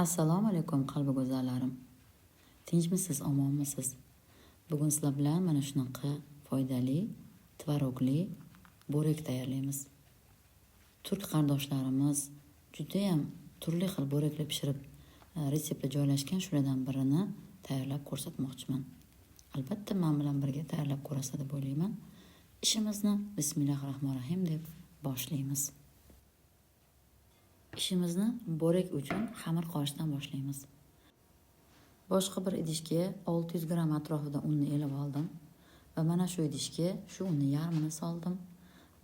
Assalomu alaykum qalbi go'zallarim. Tinchmisiz, omonmisiz? Bugun sizlar bilan mana shunaqa foydali, tvorogli bo'rak tayyorlaymiz. Turk qardoshlarimiz judayam turli xil bo'raklar pishirib, retseptlar joylashgan, shulardan birini tayyorlab ko'rsatmoqchiman. Albatta, men bilan birga tayyorlab ko'rasiz deb o'ylayman. Ishimizni Bismillahirrohmanirrohim deb boshlaymiz. Ishimizni bo'rak uchun xamir qorishdan boshlaymiz. Boshqa bir idishga 600 gramm atrofida unni elib oldim va mana shu idishga shu unni yarmini soldim.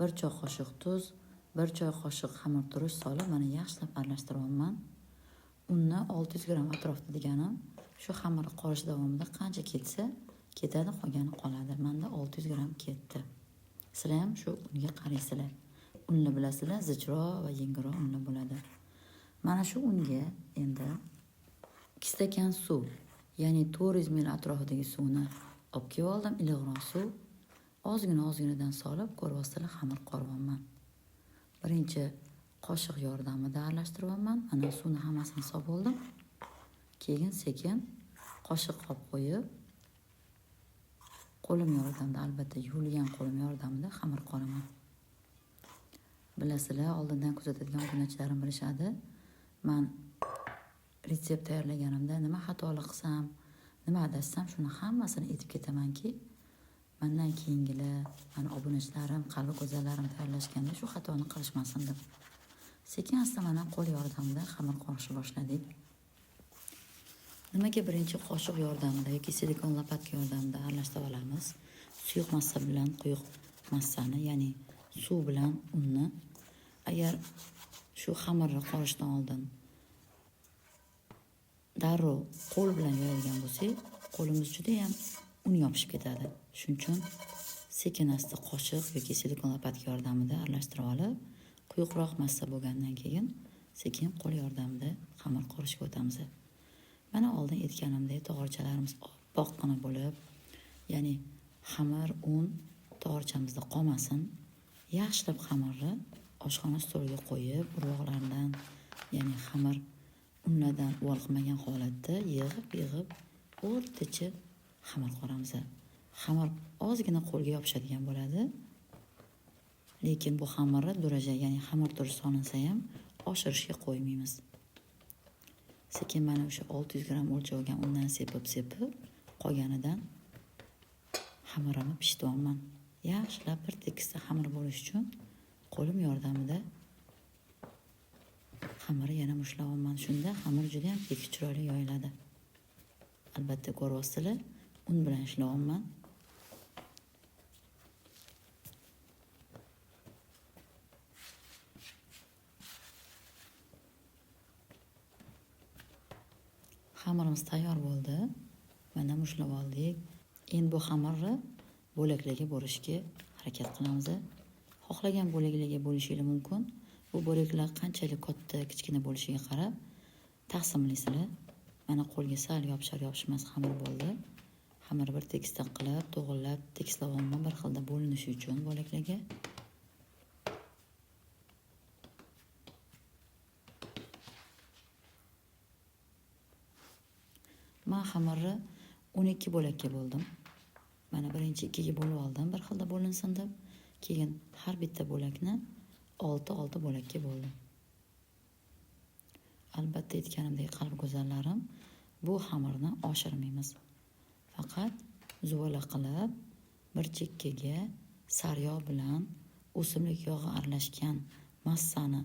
1 choy qoshiq tuz, 1 choy qoshiq xamir turish solib, mana yaxshilab aralashtiryapman. Unni 600 gramm atrofida deganim, shu xamir qorish davomida qancha ketsa, ketadi, qolgani qoladi. Menda 600 gramm ketdi. Sizlar ham shu unga qaraysizlar. Unni bilasizlar, zichroq va yengilroq unli bo'ladi. Mana shu unga endi 2 stakan suv, ya'ni 400 ml atrofidagi suvni olib kelib oldim, iliqroq suv. Ozgina ozginadan solib, ko'ryapsizlar, xamir qoryapman. Birinchi qoshiq yordamida aralashtiryapman. Mana suvni hammasini solib oldim. Keyin sekin qoshiq olib qo'yib, qo'lim yordamida, albatta yuvilgan qo'lim yordamida xamir qoraman. Bilasizlar, oldindan kuzatadigan obunachilarim bilishadi. Men retsept tayyorlaganimda nima xatolik qilsam, nima adashsam, shuni hammasini aytib ketamanki, mendan keyingilar, meni obunachilarim, qalbi go'zallarim tayyorlashganda shu xatoni qilishmasin deb. Sekin asta mana qo'l yordamida xamir qorishni boshladik. Nimaga birinchi qoshiq yordamida yoki silikon lopatka yordamida aralashtirib olamiz? Suyuq massa bilan quyuq massani, ya'ni suv bilan unni. Agar shu xamirni qorishdan oldin darrov qo'l bilan yoyadigan bo'lsak, qo'limiz juda ham un yopishib ketadi. Shuning uchun sekin asta qoshiq yoki silikon lopatka yordamida aralashtirib olib, quyuqroq massa bo'lgandan keyin sekin qo'l yordamida xamir qorishga o'tamiz. Mana oldin aytganimdek, tog'orchalarimiz oppoqqina bo'lib, ya'ni xamir, un tog'orchamizda qolmasin. Yaxshilab xamirni oshxona stoliga qo'yib, urug'lardan, ya'ni xamir unlardan uval qilmagan holatda yig'ib-yig'ib o'rtacha xamir qoramiz. Xamir ozgina qo'lga yopishadigan bo'ladi. Lekin bu xamirni duraja, ya'ni xamir turish solinsa ham oshirishga qo'ymaymiz. Sekin mana o'sha 600 gramm o'lchalgan undan sepib-sepib, qolganidan xamirimni pishityapman. Yaxshilab bir tekisda xamir bo'lish uchun qo'lim yordamida xamirni yana mushlayapman. Shunda xamir juda ham tekis, chiroyli yoyiladi. Albatta ko'ryapsizlar, un bilan ishlayapman. Xamirimiz tayyor bo'ldi. Mana mushlab oldik. Endi bu xamirni bo'laklarga bo'lishga harakat qilamiz. Xohlagan bo'laklarga bo'lishingiz mumkin. Bu bo'laklar qanchalik katta, kichkina bo'lishiga qarab taqsimlaysizlar. Mana qo'lga sal yopishar yopishmas xamir bo'ldi. Xamir bir tekisda qilib, to'g'rilab, tekislab olma bir xilda bo'linishi uchun bo'laklarga. Men xamirni 12 bo'lakka bo'ldim. Mana birinchi 2 ga bo'lib oldim, bir xilda bo'linsin deb. Keyin har bitta bo'lakni 6-6 bo'lakka bo'ldim. Albatta aytganimdek, qalbi go'zallarim, bu xamirni oshirmaymiz. Faqat zuvala qilib, bir chekkaga sariyog' bilan o'simlik yog'i aralashgan massani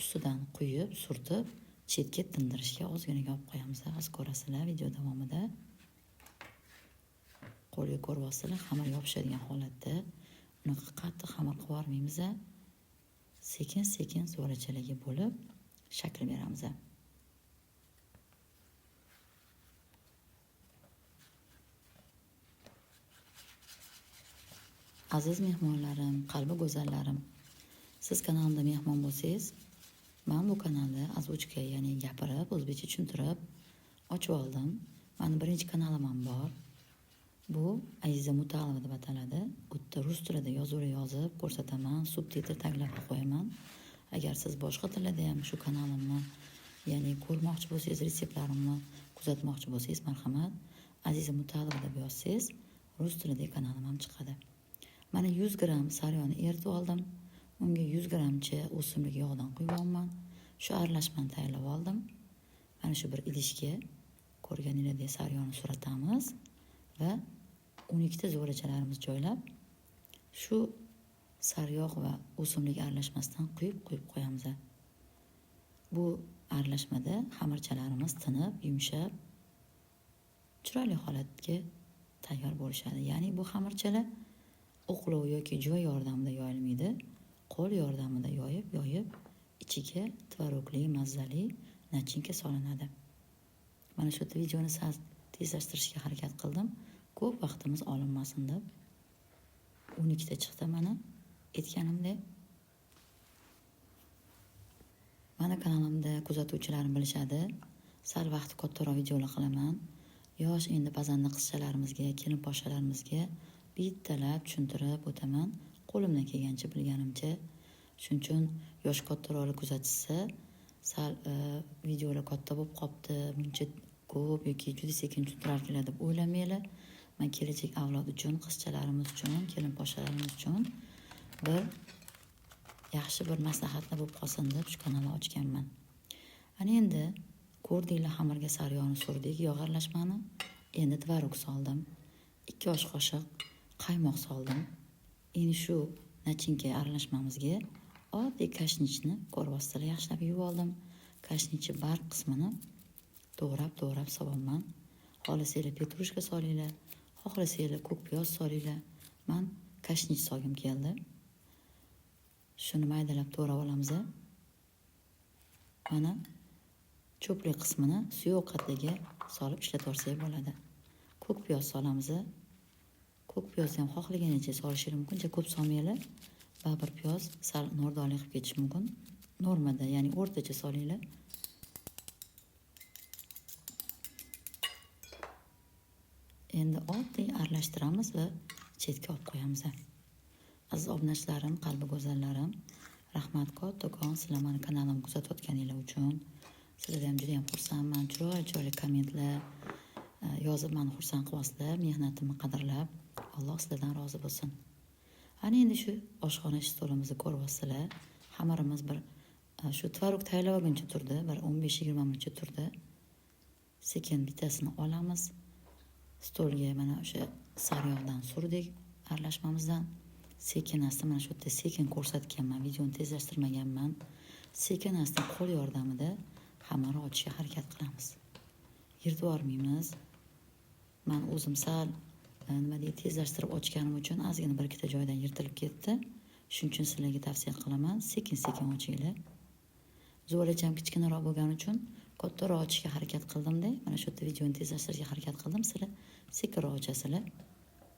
ustidan quyib, surtib, chetga tindirishga ozgina olib qo'yamiz. Hozir ko'rasizlar video davomida. Qo'lga ko'ryapsizlar, xamir yopishadigan holatda. Unaqa qattiq xamir qilib yubormaymiz. Sekin-sekin zuvalachalarga bo'lib shakl beramiz. Aziz mehmonlarim, qalbi go'zallarim, siz kanalimda mehmon bo'lsangiz, men bu kanalda озвучка, ya'ni gapirib, o'zbekcha tushuntirib ochib oldim. Meni birinchi kanalim ham bor. Bu Aziza Mutalova deb ataladi. U yerda rus tilida yozuvlar yozib ko'rsataman, subtitr taglab qo'yaman. Agar siz boshqa tilda ham shu kanalimni, ya'ni ko'rmoqchi bo'lsangiz, retseptlarimni kuzatmoqchi bo'lsangiz, marhamat, Aziza Mutalova deb yozsangiz, rus tilidagi kanalim ham chiqadi. Mana 100 gramm sariyog'ni eritib oldim. Unga 100 grammcha o'simlik yog'idan quyganman. Shu aralashmani tayyorlab oldim. Mana shu bir idishga ko'rganingizdek sariyog'ni suratamiz va 12 ta zo'rachalarimiz joylab, shu sariyog' va o'simlik aralashmasidan quyib qo'yamiz. Bu aralashmada xamirchalarimiz tinib, yumshab, chiroyli holatga tayyor bo'lishadi. Ya'ni bu xamirchalar o'qlov yoki joy yordamida yoyilmaydi. Qo'l yordamida yoyib, ichiga tvorogli, mazali nachinka solinadi. Mana shu yerda videoni sal tezlashtirishga harakat qildim. Ko'p vaqtimiz olinmasin deb. 12 ta chiqdi mana aytganimdek. Mana kanalimda kuzatuvchilarim bilishadi. Sal vaqti kattaroq videolar qilaman. Yosh endi pazanda qizchalarimizga, kelin poshalarimizga bittalab tushuntirib o'taman. Qo'limdan kelgancha, bilganimcha. Shuning uchun yosh kattaroqlar kuzatishsa, sal videolar katta bo'lib qopti, buncha ko'p yoki juda sekin tushuntirarkanlar deb o'ylamanglar. Men kelajak avlod uchun, qizchalarimiz uchun, kelin poshalarimiz uchun bir yaxshi bir maslahatlar bo'lib qolsin deb shu kanalni ochganman. Ana endi ko'rdinglar, xamirga sariyog'ni surdik, yog' aralashmani. Endi tvorog soldim. 2 osh qoshiq qaymoq soldim. Endi shu nachinka aralashmamizga oddiy kashnichni ko'rvositala yaxshilab yuvib oldim. Kashnichi barg qismini to'g'rab solganman. Xohlasanglar petrushka solinglar, xohlasanglar ko'k piyoz solinglar. Men kashnich solgim keldi. Shuni maydalab to'g'rab olamiz. Mana cho'pli qismini suyuq ovqatlarga solib ishlatib bo'ladi. Ko'k piyoz solamiz. Ko'k piyozni ham xohlaganicha solishingiz mumkin, juda ko'p solmanglar. Baribir piyoz sal nordonli qilib ketishi mumkin. Normada, ya'ni o'rtacha solinglar. Endi oddiy aralashtiramiz va chetga olib qo'yamiz. Aziz obunachilarim, qalbi go'zallarim, rahmat kattakon sizlar meni kanalimni kuzatayotganinglar uchun. Sizlardan ham juda ham xursandman. Chiroyli kommentlar yozib meni xursand qilyapsizlar, mehnatimni qadrlab. Alloh sizlardan rozi bo'lsin. Ana endi shu oshxona stolimizni ko'ryapsizlar. Xamirimiz bir shu tvorog tayyorlab olguncha turdi, bir 15-20 minutcha turdi. Sekin bittasini olamiz. Stolga mana o'sha sariyog'dan surdik aralashmamizdan. Sekin asta mana shu yerda sekin ko'rsatganman, videoni tezlashtirmaganman. Sekin asta qo'l yordamida xamirni ochishga harakat qilamiz. Yirtib yubormaymiz. Men o'zim sal nima deydi, tezlashtirib ochganim uchun ozgina bir ikkita joydan yirtilib ketdi. Shuning uchun sizlarga tavsiya qilaman, sekin-sekin ochinglar. Zo'racham kichkinaroq bo'lgani uchun kattaroq ochishga harakat qildimda. Mana shu yerda videoni tezlashtirishga harakat qildim. Sizlar sekinroq ochasizlar.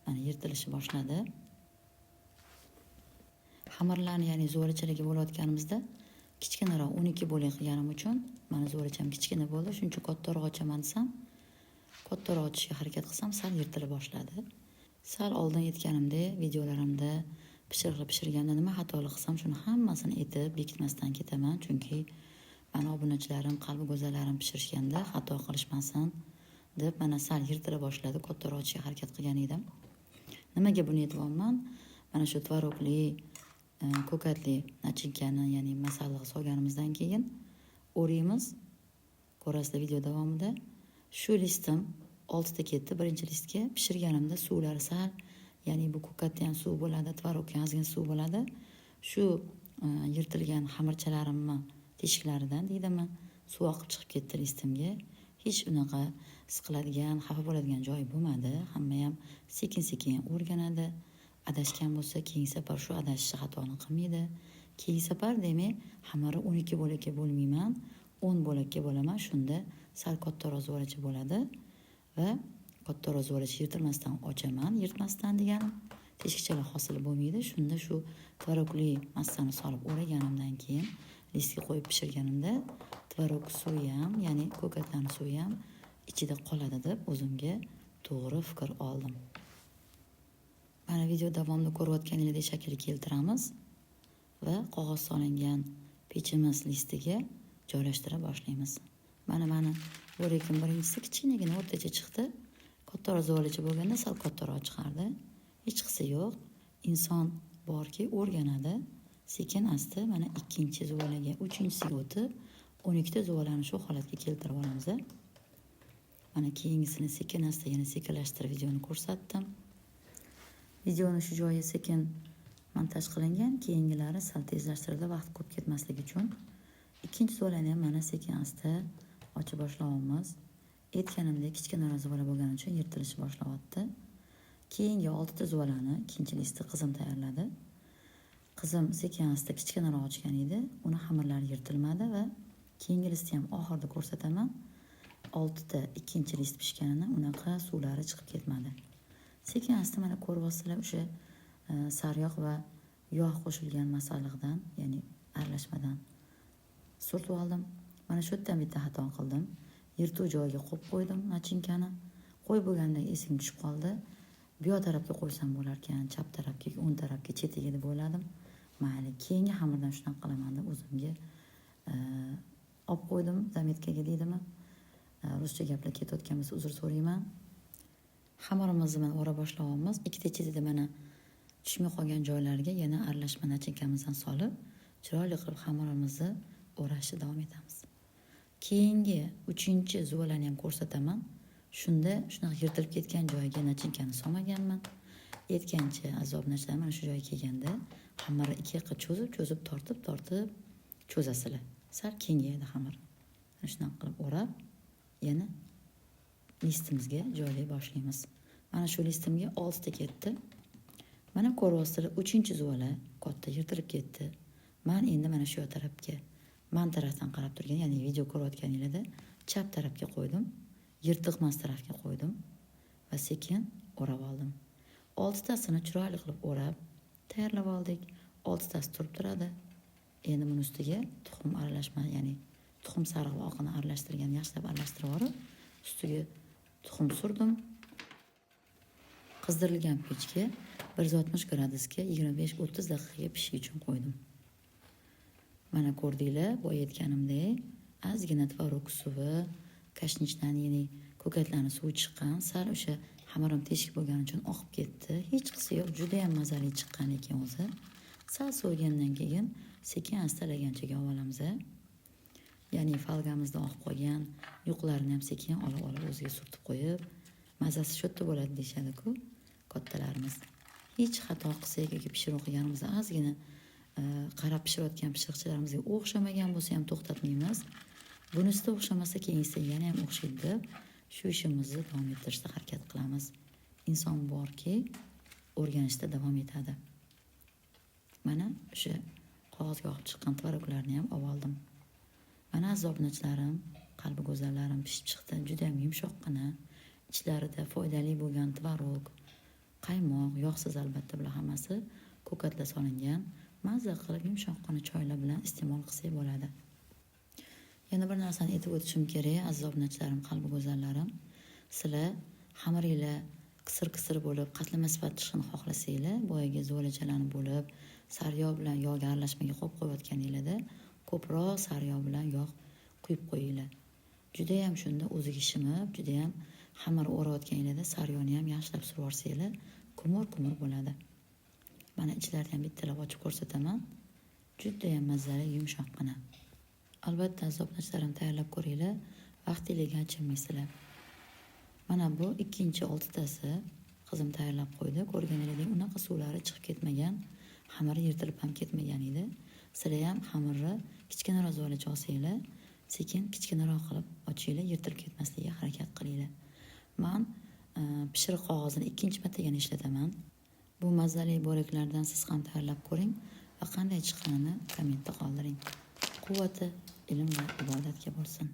Mana yirtilishi boshladi. Xamirlarni, ya'ni zo'rachalarga bo'layotganimizda kichkinaroq 12 bo'lak qilganim uchun mana zo'racham kichkina bo'ldi. Shuning uchun kattaroq ochaman desam, kattaroq ochishga harakat qilsam sal yirtila boshladi. Sal oldin aytganimdek, videolarimda pishiriqli pishirganda nima xatolik qilsam shuni hammasini aytib bekitmasdan ketaman, chunki meni obunachilarim, qalbi go'zallarim pishirishganda xato qilishmasin deb mana sal yirtila boshladi, kattaroq ochishga harakat qilgan edim. Nimaga buni aytyapman? Mana shu tvorogli, ko'katli nachinkani, ya'ni masalliq solganimizdan keyin o'raymiz. Ko'rasizlar video davomida. Shu listim 6 ta ketdi. Birinchi listga pishirganimda suvlari sal, ya'ni bu ko'katda ham suv bo'ladi, tvorogga ham ozgina suv bo'ladi. Shu yirtilgan xamirchalarimni teshiklaridan deydimi, suv oqib chiqib ketdi listimga. Hech unaqa siqiladigan, xafa bo'ladigan joyi bo'lmadi. Hamma ham sekin-sekin o'rganadi. Adashgan bo'lsa, keyingi safar shu adashish xatoni qilmaydi. Keyingi safar demak, xamiri 12 bo'lakka bo'lmayman, 10 bo'lakka bo'laman. Shunda sal kattaroq zo'racha bo'ladi va kattaroq zo'racha yirtilmasdan ochaman, yirtmasdan deganim teshikchalar hosil bo'lmaydi. Shunda shu tvorogli massani solib o'raganimdan keyin listga qo'yib pishirganimda tvorog suvi ham, ya'ni ko'katlarning suvi ham ichida qoladi deb o'zimga to'g'ri fikr oldim. Mana video davomida ko'rayotganingizdek shaklga keltiramiz va qog'oz solingan pechimiz listiga joylashtira boshlaymiz. Mana mani bo'rakim birinchisi kichkinagina o'rtacha chiqdi. Kattaroq zuvalacha bo'lganda sal kattaroq chiqardi. Hechqisi yo'q. Inson borki o'rganadi. Sekin asta mana ikkinchi zuvalaga, uchinchisiga o'tib, 12 ta zuvalani shu holatga keltirib olamiz. Mana keyingisini sekin asta yana sekinlashtirib videoni ko'rsatdim. Videoni shu joyi sekin montaj qilingan, keyingilari sal tezlashtirildi vaqt ko'p ketmasligi uchun. Ikkinchi zuvalani ham mana sekin asta ocha boshlayapmiz. Aytganimdek, kichkinaroq zuvala bo'lgani uchun yirtilishi boshlayapti. Keyingi 6 ta zuvalani ikkinchi listni qizim tayyorladi. Qizim sekin asta kichkinaroq ochgan edi. Uni xamirlari yirtilmadi va keyingi listni ham oxirida ko'rsataman. 6 ta ikkinchi list pishganini unaqa suvlari chiqib ketmadi. Sekin asta mana ko'ryapsizlar, o'sha sariyog' va yog' qo'shilgan masalliqdan, ya'ni aralashmadan surtib oldim. Mana shu yerdan bitta xato qildim. Yirtuv joyiga qo'yib qo'ydim начин kani. Qo'yib bo'lganda esimga tushib qoldi. Bu yoq tarafga qo'ysam bo'larkan, chap tarafga, o'ng tarafga, chetiga deb o'yladim. Mayli, keyingi xamirdan shunaqa qilaman deb o'zimga olib qo'ydim, заметка ga deydimi. Ruscha gaplar ketayotgan bo'lsa uzr so'rayman. Xamirimizni mana o'ra boshlayapmiz. Ikkita chetida mana tushmay qolgan joylarga yana aralashma начинка mizdan solib, chiroyli qilib xamirimizni o'rashni davom etamiz. Keyingi uchinchi zuvalani ham ko'rsataman. Shunda shunaqa yirtilib ketgan joyiga начинка ni solmaganman. Aytgancha, aziz obunachilar, mana shu joyga kelganda xamirni ikki yoqqa cho'zib, cho'zib, tortib, tortib cho'zasizlar. Sal kengayadi xamir. Mana shunaqa qilib o'rab, yana listimizga joylay boshlaymiz. Mana shu listimga 6 ta ketdi. Mana ko'ryapsizlar, uchinchi zuvala katta yirtilib ketdi. Man endi mana shu tarafga, man tarafdan qarab turgan, ya'ni video ko'rayotganinglarda chap tarafga qo'ydim. Yirtiqmas tarafga qo'ydim va sekin o'rab oldim. 6 tasini chiroyli qilib o'rab tayyorlab oldik. 6 tasi turib turadi. Endi buni ustiga tuxum aralashma, ya'ni tuxum sariq va oqini aralashtirgan, yaxshilab aralashtirib olib, ustiga tuxum surdim. Qizdirilgan pechga 160 gradusga 25-30 daqiqaga pishishi uchun qo'ydim. Mana ko'rdinglar, boya aytganimdek, ozgina tvorog suvi, кашничный, ya'ni ko'katlarni suvi chiqqan, sal o'sha xamirim teshik bo'lgani uchun oqib ketdi. Hech qisi yo'q, juda ham mazali chiqqan ekan o'zi. Sal sovigandan keyin sekin asta laganchaga olib olamiz. Ya'ni folgamizda oqib qolgan yuqlarini ham sekin olib olib o'ziga surtib qo'yib, mazasi shu yerda bo'ladi deyishadi-ku kattalarimiz. Hech xato qilsak yoki pishiriq qilganimizda ozgina qarab pishirayotgan pishiriqchilarimizga o'xshamagan bo'lsa ham to'xtatmaymiz. Bunisida o'xshamasa, keyingisida yana ham o'xshaydi deb shu ishimizni davom ettirishda harakat qilamiz. Inson borki, o'rganishda davom etadi. Mana o'sha qog'ozga oqib chiqqan tvoroglarni ham olib oldim. Mana, aziz obunachilarim, qalbi go'zallarim, pishib chiqdi. Juda ham yumshoqqina, ichlarida foydali bo'lgan tvorog, qaymoq, yog'siz albatta bular hammasi, ko'katlar solingan. Mazza qilib yumshoqqina choylar bilan iste'mol qilsak bo'ladi. Yana bir narsani aytib o'tishim kerak, aziz obunachilarim, qalbi go'zallarim. Sizlar xamiringlar qisir qisir bo'lib, qatlama sifat chiqishini xohlasanglar, boyagi zuvalachalarni bo'lib, sariyog' bilan yog'ga aralashmaga qo'yib qo'yayotganinglarda ko'proq sariyog' bilan yog' quyib qo'yinglar. Judayam shunda o'ziga shimib, judayam xamir o'rayotganinglarda sariyog'ni ham yaxshilab surib yuborsanglar, kumur kumur bo'ladi. Mana ichlarini ham bittalab ochib ko'rsataman. Judayam mazali, yumshoqqina. Albatta, aziz obunachilarim, tayyorlab ko'ringlar, vaqtinglarga achinmaysizlar. Mana bu ikkinchi oltitasi qizim tayyorlab qo'ydi. Ko'rganingizdek, unaqa suvlari chiqib ketmagan, xamiri yirtilib ham ketmagan edi. Sizlar ham xamirni kichkinaroq zuvalacha olsanglar, sekin kichkinaroq qilib ochinglar, yirtilib ketmasligiga harakat qilinglar. Man pishiriq qog'ozini ikkinchi marta yana ishlataman. Bu mazali bo'raklardan siz ham tayyorlab ko'ring va qanday chiqqanini kommentda qoldiring. Quvvati ilm va ibodatga bo'lsin.